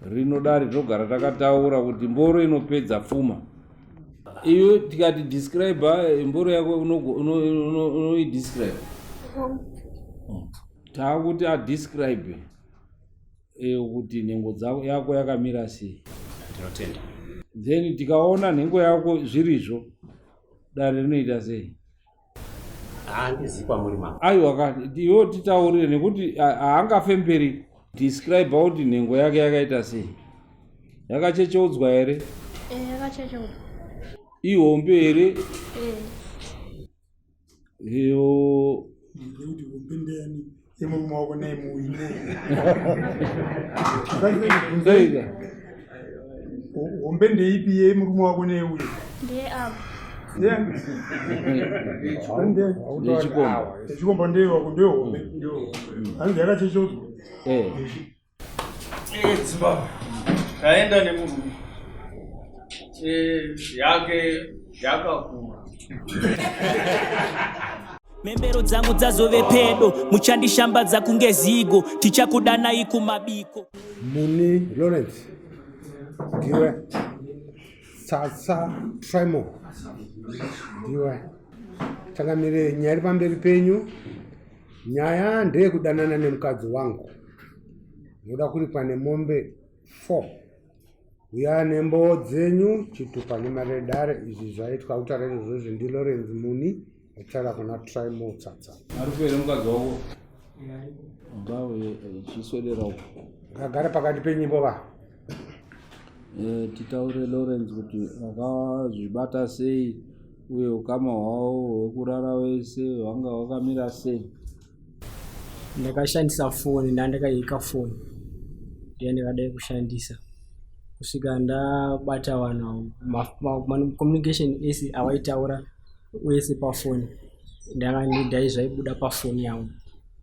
Rino dare tinogara takataura kuti mboro inopedza pfuma. Iyo tikati describe eh, mboro yako unoidescribe. Taakuti adescribe eh, kuti nhengo dzako yako yakamira sei. Ndinotenda. Then tikaona nhengo yako zvirizvo dare rinoita sei? Handizivi kwamuri mama. Aiwa ka iwe titaurire nekuti haangafemberi. Describe kuti nhengo yake yakaita sei. Yakachecheudzwa here? Eh, yakachecheudzwa. Ihombe here? Eh. Iyo Nekuti hombe ndeyani yemurume wako neyemuuyu. Sei? Hombe ndeipi yemurume wako neyeuyu? Ndeye apo. Yechikomba. Yechikomba ndeye wako ndeye hombe. Hanzi yakachecheudzwa. Eh. Zimbabwe taenda nemurume yake yakakura. Mhembero dzangu dzazove pedo, muchandishambadza kunge zigo, tichakudanai kumabiko. Muni Lawrence ndiwe Tsatsa Trimo ndiwe changamire. Nyaya iri pamberi penyu, nyaya ndeyekudanana nemukadzi wangu. Ndoda kuripwa nemombe 4. Uya nembowo dzenyu, chitupa nemari yedare. Izvi zvaitwa kutaura izvozvo ndiLawrence Muni achitaura kuna Trimo Tsatsa. Ari kuere mukadzi wako? Ngave chiswedera uko. Ngagare pakati penyimbo va. Eh, titaure Lawrence kuti vakazvibata sei uye ukama hwavo hwekurara wese hwanga hwakamira sei. Ndakashandisa foni, ndandakaika foni ndiye ndakadai kushandisa kusvika ndabata vanhu communication ese awaitaura wese pafoni ndai zvaibuda pafoni yangu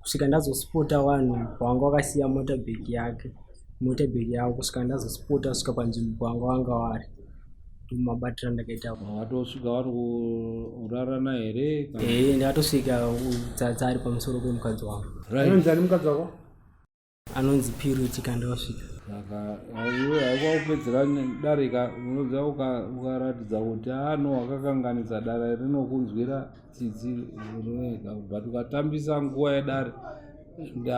kusvika ndazospota vanhu pavanga vakasiya motabhegi yake motabhegi yavo kusvika ndazospota kusvika panzvimbo pavanga vanga vari ndomabatira ndakaita. Wakatosvika vari kurarana here? Ee, ndakatosvika Tsatsa ari pamusoro pemukadzi wangu. Anonzi ani mukadzi wako? Anonzi Purity kandawasvika. Saka iwe haikwa kupedzera darika unoziva ukaratidza kuti ano wakakanganisa dare rinokunzwira tsitsi rinoega, but ukatambisa nguva yedare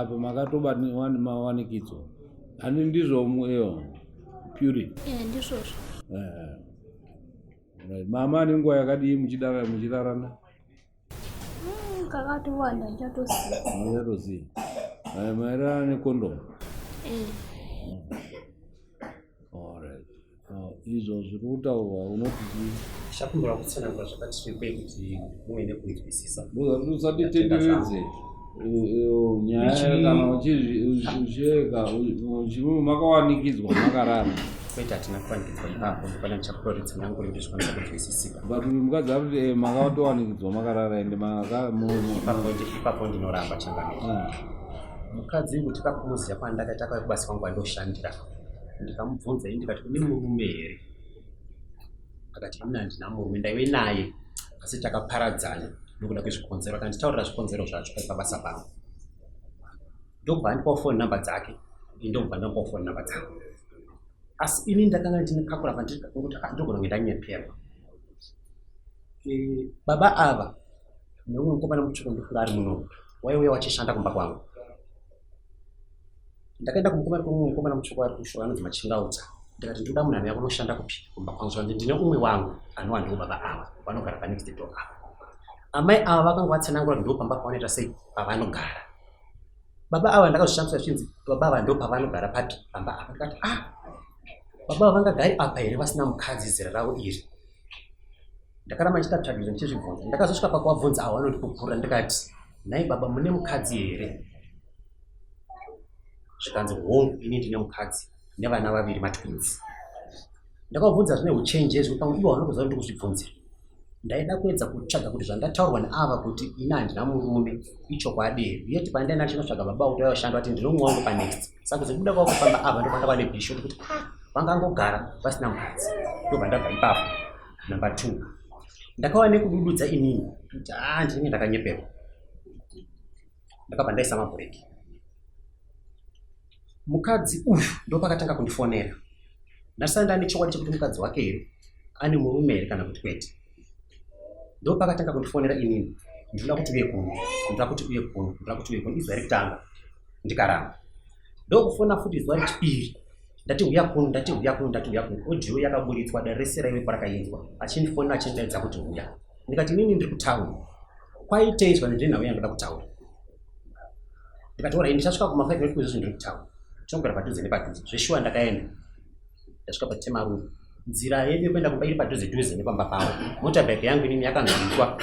apa makatobamawanikidzwa hani ndizvo iyo Purity? Eh, ndizvozvo. Eh. Right. Mama ane nguva yakadii muchidara muchirarana? Kakatowanda ndichatoziva. Muchatoziva. Mairara nekondomu? Eh. Alright. Oh, izvo zviri kutaurwa unoti chii? Ndichakumbira kutsanangura zvakati svipei kuti muve nekunzwisisa. Usatitenderedze nyaya kana uchieka makawanikidzwa makarara. Kwete, hatina kuwanikidzwa ipapo, ndopane ndichakupa kuti tsanangure kuti zvikwanisa kunzwisisika. But uyu mukadzi ari kuti makatowanikidzwa makarara ende maka Ipapo ndinoramba, changamire. Mukadzi kuti pakumuziva kwandakaita kwai kubasa kwangu kwandoshandira, ndikamubvunza ini ndikati une murume here, akati ini handina murume, ndaive naye asi takaparadzana nokuda kwezvikonzero. Akanditaurira zvikonzero zvacho ari pabasa pangu, ndokubva andipawo phone number dzake, ini ndokubva ndamupawo phone number dzangu. Asi ini ndakanga ndine kakura pandiri nokuti ndogona kunge ndanyeperwa. Baba ava neumwe mukomana mutsvuku ndofunga ari muno waiuya wachishanda kumba kwangu. Ndakaenda kumukomana kumwe mukomana mutsvuku ari kushowa anonzi Machingaudza, ndikati ndinoda munhu anouya kunoshanda kupi kumba kwangu, zvanzi ndine umwe wangu anova ndiwo baba ava vanogara panext door ava. Amai ava vakanga vatsanangura kuti ndo pamba pavanoita sei pavanogara baba ava. Ndakazvishamisa zvichinzi baba ava ndo pavanogara papi pamba apa. Ndikati ah, baba ava vangagari apa here vasina mukadzi zera ravo iri? Ndakaramba ndichiita tsvagidzo ndichizvibvunza. Ndakazosvika pakuvabvunza avo vanondipupurira, ndikati nhai baba, mune mukadzi here? Zvikanzi hongu, ini ndine mukadzi nevana vaviri matwins. Ndakavabvunza zvine uchenjeri zvekuti pamwe ivo vanokuziva kuti ndikuzvibvunzira. Ndaida kuedza kutsvaga kuti zvandataurwa neava kuti ini handina murume ichokwadi here, yet pandaenda ndichinotsvaga baba kuti vaiwashanda vati ndine umwe wangu panext. Saka kuzobuda kwavo kufamba ava ndopanda vane bhisho kuti ah, vangangogara vasina mukadzi. Ndobva ndabva ipapo. Number 2, ndakauya nekudududza inini kuti ah, ndinenge ndakanyeperwa. Ndakabva ndaisa mabhureki. Mukadzi uyu ndopakatanga kundifonera. Ndasati ndane chokwadi chekuti mukadzi wake here ane murume here kana kuti kwete. Ndopakatanga kundifonera inini, ndinoda kuti uye kuno, ndinoda kuti uye kuno, ndinoda kuti uye kuno. Izuva rekutanga ndikaramba. Ndokufona futi zuva rechipiri, ndati huya kuno, ndati huya kuno, ndati huya kuno. Audio yakaburitswa, dare rese raivepo rakainzwa, achindifonera achindidaidza kuti huya. Ndikati inini ndiri kutown, kwaitei zvanzi ndine nhau yandoda kutaura. Ndikati orai ndichasvika kuma 5 minutes izvozvo ndiri kutown, tinogara padhuze nepadhuze. Zveshuwa ndakaenda, ndasvika paTemaruru, nzira yedu yekuenda kumba iri padhuze dhuze nepamba pavo. Motorbike yangu inini yakanzwikwa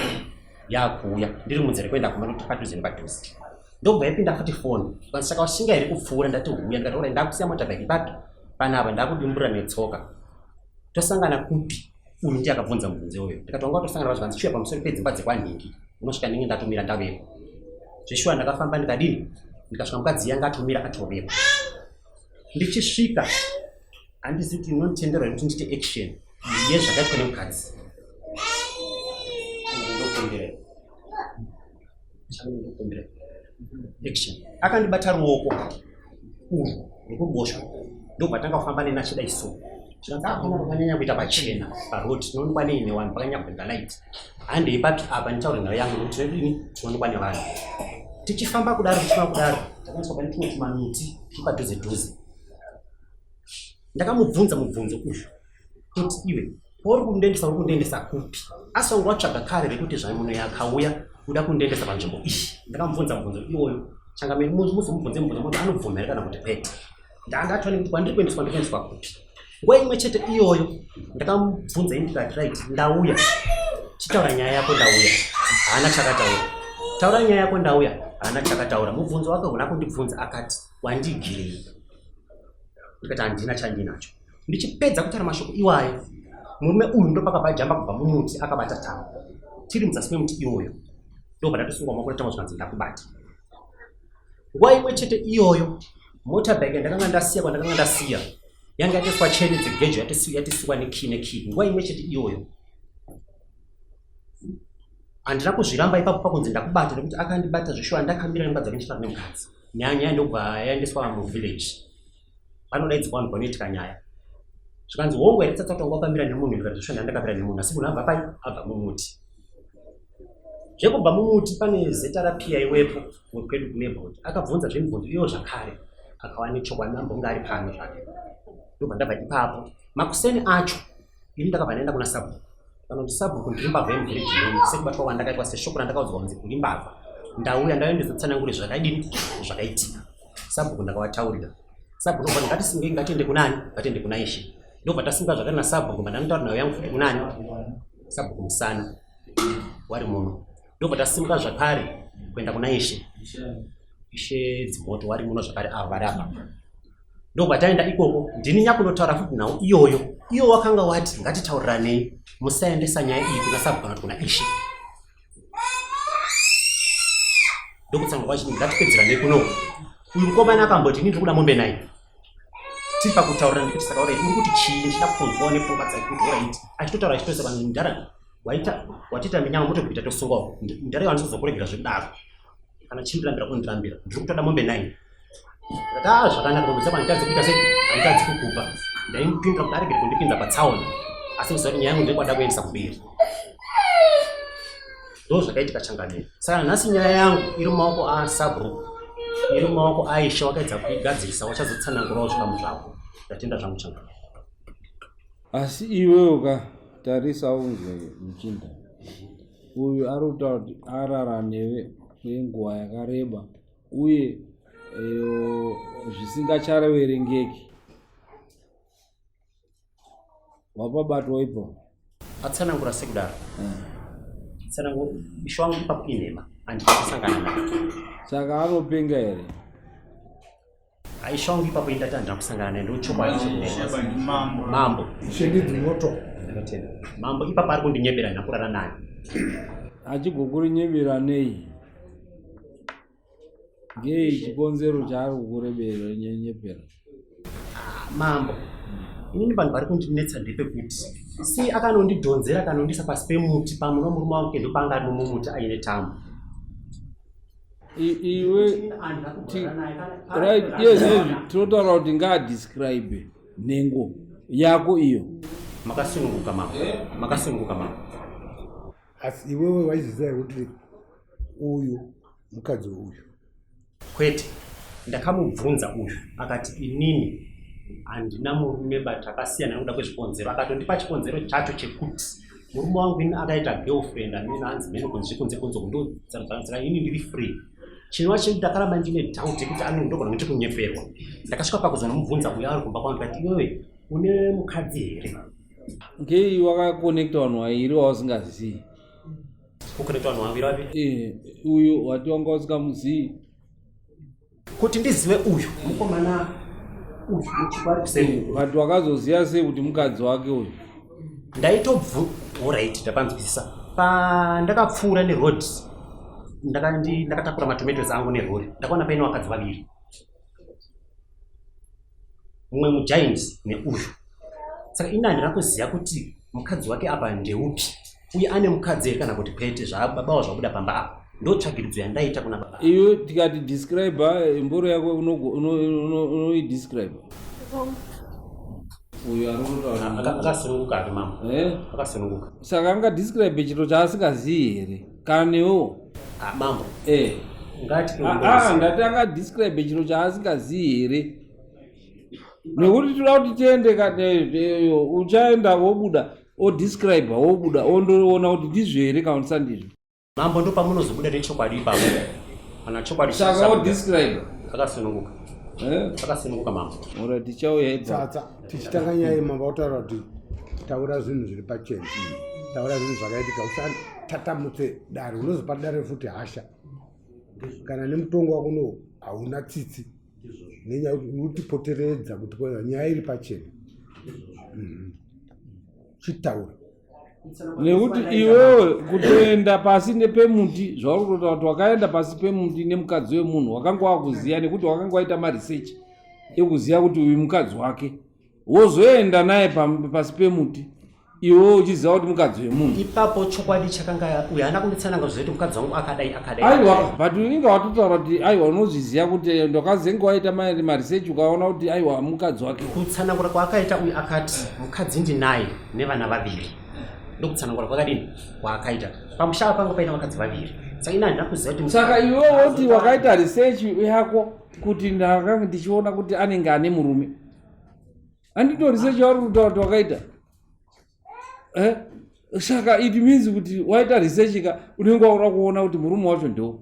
yakuuya ndiri munzira yekuenda kumba nekuti padhuze nepadhuze. Ndobva yapinda futi foni, zvikanzi saka washinga here kupfuura? Ndati huya. Ndikati orai ndakusiya motorbike papi panapa, ndakudimburira netsoka, tosangana kupi? Uyu ndiye akabvunza mubvunzo uyu. Ndikati wanga watosangana zvikanzi chiuya pamusoro pedzimba dzekwanhingi, unosvika ndinge ndatomira ndavepo. Zveshuwa ndakafamba ndikadini, ndikasvika mukadzi yanga atomira atovepo. Ndichisvika handizivi kuti inonditenderwa kuti ndiite action yezvakaitwa nemukadzi. Ndokumbira ndokumbira action. Akandibata ruoko urwu rwekuruboshwe, ndobva tanga kufamba neni achida iso. Zvikanzi hapana pakanyanya kuita pachena paroad, tinoonekwa nei nevanhu, pakanyanya kupinda light. Handei papi apa nditaure nhau yangu nekuti tinodini, tinoonekwa nevanhu. Tichifamba kudaro, tichifamba kudaro, takaiswa pane tumwe tumamiti turi padhuze dhuze. Ndakamubvunza mubvunzo uyu kuti iwe pauri kundiendesa uri kundiendesa kupi? Asi wanga watsvaga kare rekuti zvamuno yakauya kuda kundiendesa panzvimbo iyi. Ndakamubvunza mubvunzo iwoyo, changamire muzomubvunze mubvunzo kuti anobvuma here kana kuti kwete. Ndandatwa nekuti kwandiri kuendeswa ndiri kuendeswa kupi. Nguva imwe chete iyoyo ndakamubvunza ini ndikati right, ndauya, chitaura nyaya yako ndauya. Haana chakataura. Taura nyaya yako ndauya, haana chakataura. Mubvunzo wake huna kundibvunza akati wandigirei. Ndikati handina chandinacho. Ndichipedza kutaura mashoko iwayo, murume uyu ndopakabva ajamba kubva mumuti akabata tambo. Tiri muzasi memuti iwoyo ndobva ndatosungwa maoko netambo zvikanzi ndakubata. Nguva imwe chete iyoyo motorbike yandakanga ndasiya kwandakanga ndasiya yanga yatoiswa cheni dzegejo yatisukwa nekey nekey. Nguva imwe chete iyoyo handina kuzviramba ipapo pakunzi ndakubata, nekuti akandibata zveshuwa. Ndakamira nemukadzi wake ndichitaura nemukadzi. Nyaya ndobva yaendeswa muvillage, panodaidzwa vanhu panoitika nyaya. Zvikanzi hongu here tsatsa kuti wanga wakamira nemunhu? Ndikati zveshuwa ndakamira nemunhu, asi munhu abva pai? Abva mumuti. Zvekubva mumuti pane zeta rapiya iwepo wekwedu kuneighborhood akabvunza zvemibvunzo iwo zvakare, akava nechokwadi ambonge ari pano zvake. Ndobva ndabva ipapo makuseni acho ini ndakabva ndaenda kuna sabhuku. Kana kuti sabhuku ndiri mbavha yemuvillage menyu, sekubatwa kwandakaitwa seshoko randakaudzwa kunzi uri mbavha. Ndauya ndauya ndizotsanangure zvakadini zvakaitika. Sabhuku ndakavataurira. Sabhuku ndobva ngatisungei, ngatiende kunani, ngatiende kuna ishe. Ndobva tasunga zvakare nasabhuku, mandanotaura nhau yangu futi kunani, sabhuku Musana wari muno. Ndobva tasimuka zvakare kuenda kuna ishe, ishe Dzimoto wari muno zvakare, avo vari apa. Ndobva taenda ikoko, ndini nyakunotaura futi nhau iyoyo. Iyo wakanga wati ngatitauriranei, musaendesa nyaya iyi kuna sabhuku kana kuti kuna ishe. Ndokutsanga kwacho ngatipedzeranei kuno. Uyu mukomana akamboti ini ndiri kuda mombe naye. Tiri pakutaurira ndikuti saka orit uri kuti chii, ndichida kunzwawo nepfungwa dzake kuti orit. Achitotaura achitoisa vanhu mudhara waita watiita minyama motobvita tosungwawo. Mudhara iwo handizokuregera zvekudaro. Kana chindirambira undirambira. Ndiri kutoda mombe 9. Ndikati ah zvakanaka, mombe dzako handitadzi kuita sei, handitadzi kukupa. Ndaimupindura kuti aregere kundipinza patsaona. Asi ndiziva kuti nyaya yangu ndekwada kuendesa kumberi. Ndo zvakaitika changamire. Saka nhasi nyaya yangu iri mumaoko asabhuku, iri mumaoko aishe wakaedza kuigadzirisa, wachazotsanangurawo zvikamu zvavo. Ndatenda zvangu changamire. Asi iwewe ka tarisa unzwe muchinda uyu ari kutaura kuti arara newe kwenguva yakareba uye zvisingachaverengeki. Wapabatwa ipo. Atsanangura sekudaro. Tsanangura ishe wangu ipapo inhema, handina kusangana naye. Saka anopenga here? Ishe wangu ipapo indati handina kusangana naye, ndochokwadi chekunena. Mambo. Ishe ndiDzimoto. Ndinotenda. Mambo ipapo ari kundinyebera, handina kurara naye. Achigokurinyebera nei? Ngei chikonzero chaari kukurebera nyenyepera? Mambo, inini vanhu vari kundinetsa ndepekuti sei akanondidhonzera akanondisa pasi pemuti pamuno murume wangu kendo panga ari mumuti aine tambo. Iwe right, yes, yes, tinotaura kuti ngaadescribe nhengo yako iyo. Makasununguka mama, makasununguka mama. Asi iwewe waiziva here kuti uyu mukadzi uyu? Kwete, ndakamubvunza uyu akati inini handina murume but takasiyana nekuda kwezvikonzero. Akatondipa chikonzero chacho chekuti murume wangu ini akaita girlfriend amene hanzi mene kunze kunze kunze kundotsaka ini ndiri free. Chinova chekuti ndakaramba ndine doubt yekuti ano ndogona kuti kunyeperwa. Ndakasvika pakuzonomubvunza uyo ari kumba kwangu ndikati iwewe une mukadzi here? Ngei wakakonekta vanhu vairi wausingazivi? Kukonekta vanhu vaviri vapi? Eh, uyu wati wanga usingamuzivi. Kuti ndizive uyu mukomana uyu muchikwari kuseri. But wakazoziva sei kuti mukadzi wake uyu? Ndaitobvu, alright, ndapanzwisisa. Pandakapfuura neroad ndakatakura matomatoes angu nerori, ndakaona paine vakadzi vaviri, mumwe mugiant neuyu. Saka ini handina kuziva kuti mukadzi wake apa ndeupi uye ane mukadzi here kana kuti kwete. Zvababawo zvabuda pamba apa ndotsvagiridzo yandaita kuna baba. Iwe tikati describe mboro yako unoidescribe? Uyu ari kutotaura akasununguka ake mama. Akasununguka. Saka angadescribe chiro chaasingazivi here kana newewo? Mambo. Ngati Ndati angadescribe chiro chaasingazivi here? Nekuti toda kuti tiende uchaenda wobuda odescribe wobuda ondoona kuti ndizvo here kana kuti sandizvo. Mambo, ndo pamunozobuda nechokwadi ipapo. Kana chokwadi Saka odescribe. Akasununguka. Akasununguka mambo. Ora tichauya ipapo. Tsatsa, tichitanga nyaya yemamba utaura kuti taura zvinhu zviri pachena. Taura zvinhu zvakaitika, usatatamutse dare, unozopa dare futi hasha. Kana nemutongo wako uno hauna tsitsi. Nenyaya yekuti urikutipoteredza kuti nyaya iri pachena. Chitaura. Nekuti iwewe kutoenda pasi nepemuti zvauri kutotaura kuti wakaenda pasi pemuti nemukadzi wemunhu wakanga wakuziya nekuti wakanga waita maresearch ekuziya kuti uyu mukadzi wake, wozoenda naye pasi pemuti iwewe uchiziva kuti mukadzi wemunhu. Ipapo chokwadi chakanga uyu haana kunditsananga zvokuti mukadzi wangu akadai akadai. Aiwa, but unenge watotaura kuti aiwa unozviziva kuti ndakazenge waita maresearch ukaona kuti aiwa mukadzi wake. Kutsanangura kwaakaita uyu akati mukadzi ndinaye nevana vaviri, ndokutsanangura kwakadini kwaakaita. Pamusha panga paina vakadzi vaviri, saka ini handina kuziva kuti Saka iwewe woti wakaita research yako kuti ndakanga ndichiona kuti anenge ane murume, handito research yauri kutaura kuti wakaita? Saka it means kuti waita research ka unenge wakuda kuona kuti murume wacho ndewo.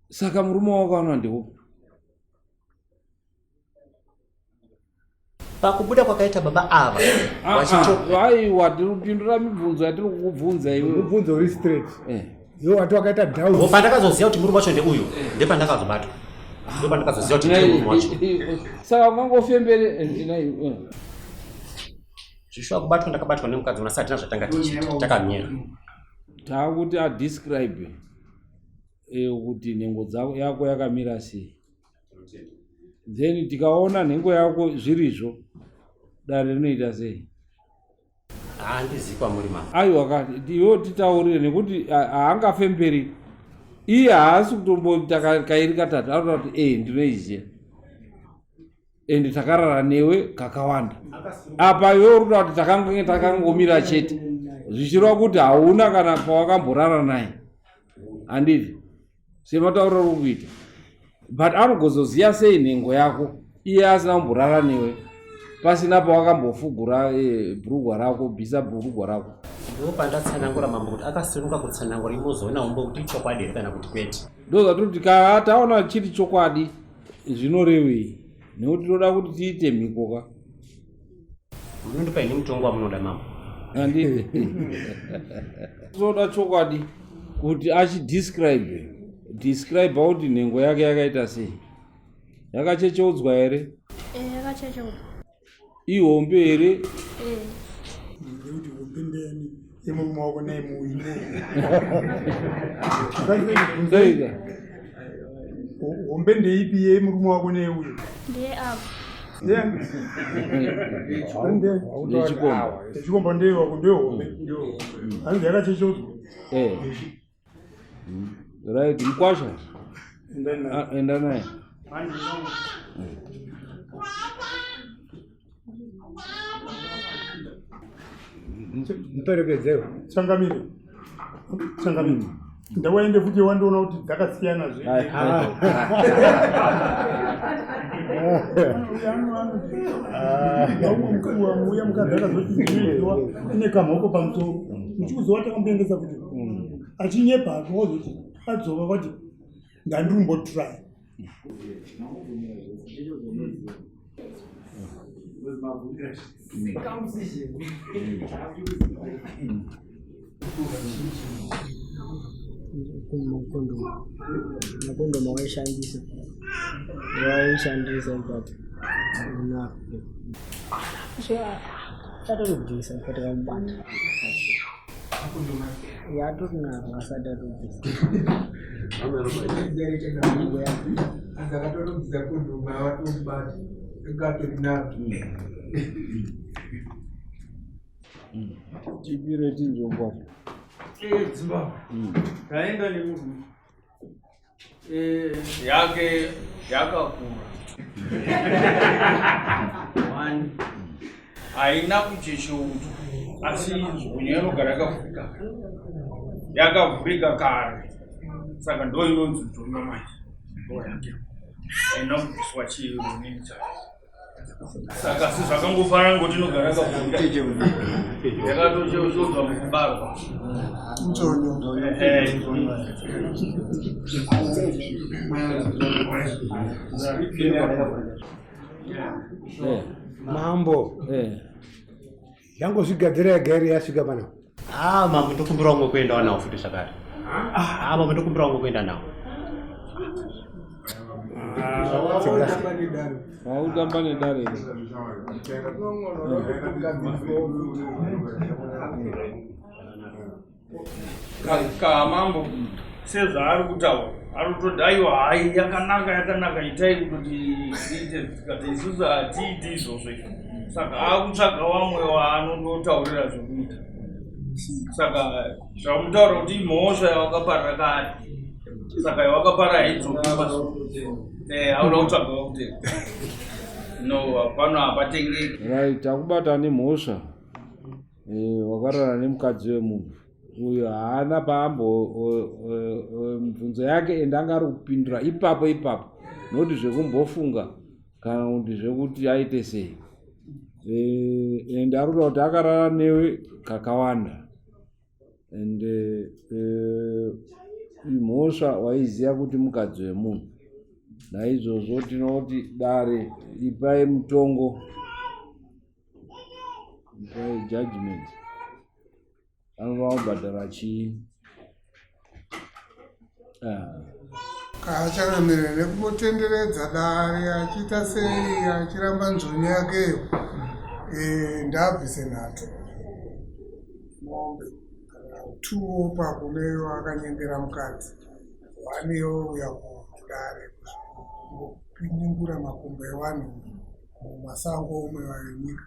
Saka murume wako anowa ndewo. Pakubuda kwakaita baba ava Aiwa, tiri kupindura mibvunzo yatiri kukubvunza iwe. Mubvunzo uri straight. Iwe wati wakaita doubt. Pandakazoziva kuti murume wacho ndeuyu, ndepandakazobatwa. Ndopandakazoziva kuti ndiye murume wacho. Saka ungangofembere. Zvishuwa kubatwa ndakabatwa nemukadzi una satina zvatanga tichiita takamira. Taakuti adescribe kuti nhengo yako yakamira sei. Then tikaona nhengo yako zvirizvo, dare rinoita sei? Handizivi kwamuri mama. Aiwa ka, iwe titaurire nekuti haangafemberi. Iye haasi kutomboita kairi katatu, anotaura kuti ndinoiziva ende takarara newe kakawanda. Apa iwe uri kuda kuti takangomira chete, zvichireva kuti hauna kana pawakamborara naye, handiti? Sematauriro uri kuita, but anogozoziva sei nhengo yako iye asina kumborara newe, pasina pawakambofugura bhurugwa rako, bvisa bhurugwa rako? Ndo pandatsanangura mambo kuti akasununguka kutsanangura, imozoona umbo kuti ichokwadi here kana kuti kwete. Ndo zvatoti kana taona chiri chokwadi zvinorevei, nekuti toda kuti tiite mhiko ka. Munondipa ini mutongo wamunoda mambo. Handiti toda chokwadi kuti achidescribe describe kuti nhengo yake yakaita sei, yakachecheudzwa here? Yakachecheudzwa. Ihombe here? Ndekuti hombe ndeyani, yemurume wako neyemuuyu? Hombe ndeipi, yemurume wako neyeuyu? Ndeye apo. Yechikomba. Yechikomba ndeye wako, ndeye hombe. Hanzi yakachecheudzwa. Right, mukwasha. Enda naye. Muperekedzewo. Changamire. Changamire. Ndawaende futi wandiona kuti dzakasiyana zve. Uya mukadzi akazoti ndinoiziwa ine kamhoko pamusoro. Muchikuziwa takamboendesa kuti achinyepa hake wazoti adzoka kwati ndandirumbotry. Makondomu, makondomu awaishandisa waishandisa ipapo atoribvisa patamubata yatorinaro asati atobvisa. Akatotobvisa kondomu avatomubata ngaatorinaro. Chipiro chinzvongwa. Zimbabwe. Taenda nemurume. Yake yakakura. One. Haina kuchecheudzwa asi nzvonyo inogara yakavhurika. Yakavhurika kare. Saka ndo inonzi nzvonyo manje. Ndo yake. Haina kubviswa chironini chayo. Saka si zvakangofanana ngoti inogara yakavhurika. Yakatocheudzwa mukubarwa. Nzvonyo. Mambo. Yangozvigadzira yega iri yasvika panapa. Ah, mambo, ndokumbira umwe kuendawo nawo futi zvakare. Ah, mambo, ndokumbira umwe kuenda nawo. Wautamba nedare. Kamambo sezvaari kutaura ari kutoti aiwa, hai, yakanaka, yakanaka, itai kutoti iite. Tikati isusu hatiiti izvozvo izvo. Saka akutsvaga vamwe waanondotaurira zvekuita. Saka zvamutaura kuti imhosva yawakapara kare, saka yawakapara haidzoki. Auda kutsvaga wakutenga, no, hapano, hapatengeki. Right, takubata nemhosva. Wakarara nemukadzi wemunhu uyo. Haana paambo mibvunzo yake, ende anga ari kupindura ipapo ipapo, nokuti zvekumbofunga kana kuti zvekuti aite sei. Ende ari kuda kuti akarara newe kakawanda, ende imhosva waiziva kuti mukadzi wemunhu. Naizvozvo tinoti dare ipai mutongo, ipai judgment. Anofanira kubhadhara chii? Ah. Kaachangamire, nekumbotenderedza dare achiita sei, achiramba nzvonyo yakeyo, ndaabvise nhatu mombe kana tuwo pakune akanyengera mukadzi, one ouya kudare kupinyingura makumbo evanhu mumasango omwe enyika.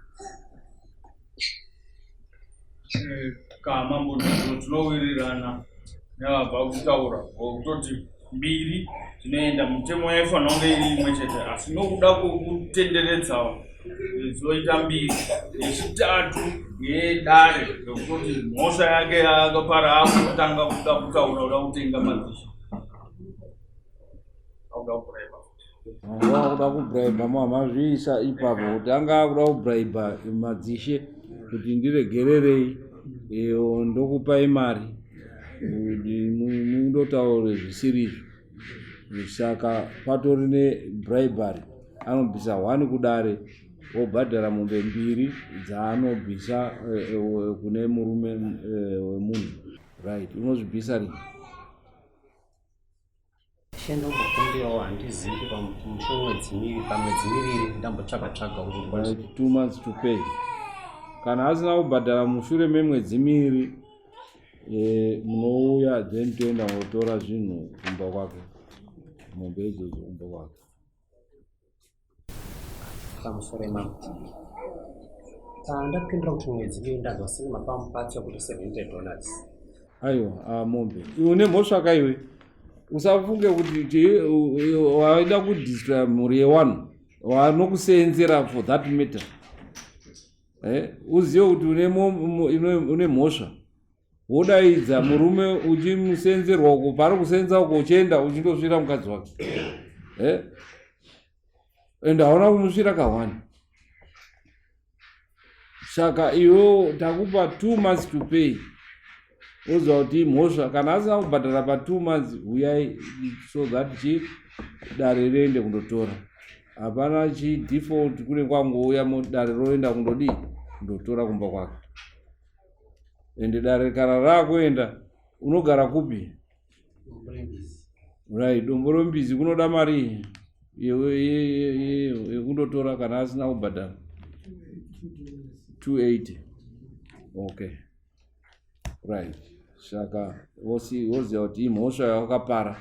Kamambo, tinowirirana nevabva kutaura kutoti mbiri tinoenda mutemo yaifanira kunge iri imwe chete, asi nokuda kwekutenderedza zoita mbiri. Yechitatu yedare yekutoti mhosva yake yaakapara, akutanga kuda kutaura kuda kutenga madzishe, akuda kubraiba. Anga akuda kubraiba, mazviisa ipapo kuti anga akuda kubraiba madzishe kuti ndiregererei, ndokupai mari kuti mundotaure zvisiri izvo. Saka patori nebribery. Anobvisa one kudare, obhadhara mombe mbiri dzaanobvisa kune murume wemunhu. Right, unozvibvisa rini? Shendombokumbirawo, handizivi, pamushe mwedzi miviri, pamwedzi 2 ndambotsvaga tsvaga kuti ndikwanise. Right, 2 months to pay. Kana asina kubhadhara mushure memwedzi 2, munouya, then toenda kotora zvinhu kumba kwake, mombe idzodzo kumba kwake. Pamusoro imambo, ndapindura kuti mwedzi 2, ndanzwa senge mapamupatsi kuti $70. Aiwa, ah, mombe une mhosva ka iwe. Usafunge kuti waida kudestroya mhuri yewanhu vanokuseenzera for that matter. Eh, uzive kuti une mhosva. Wodaidza murume uchimuseenzerwa uko paari kuseenza uko uchienda uchindosvira mukadzi wake. Eh? And hauna kumusvira kahwani. Saka iwe takupa 2 months to pay, oziva kuti imhosva. Kana asina kubhadhara pa 2 months, huyai so that chi dare riende kundotora. Hapana chi default, kune kwangouya dare roenda kundodii, kundotora kumba kwake. Ende dare kana raakuenda, unogara kupi? Right, Dombo Rombizi. Kunoda mari yekundotora kana asina kubhadhara 280. Okay, right. Saka woziva kuti imhosva yawakapara,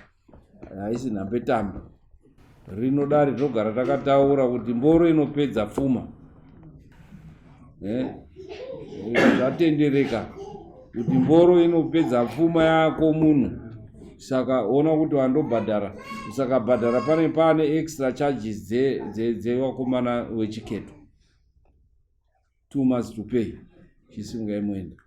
haisi nhambetambe. Rino dare tinogara takataura kuti mboro inopedza pfuma. Eh? Zvatendereka kuti mboro inopedza pfuma yako munhu. Saka ona kuti wandobhadhara, usakabhadhara pane paane extra charges dzevakomana wechiketo. 2 months to pay. Chisungai muende.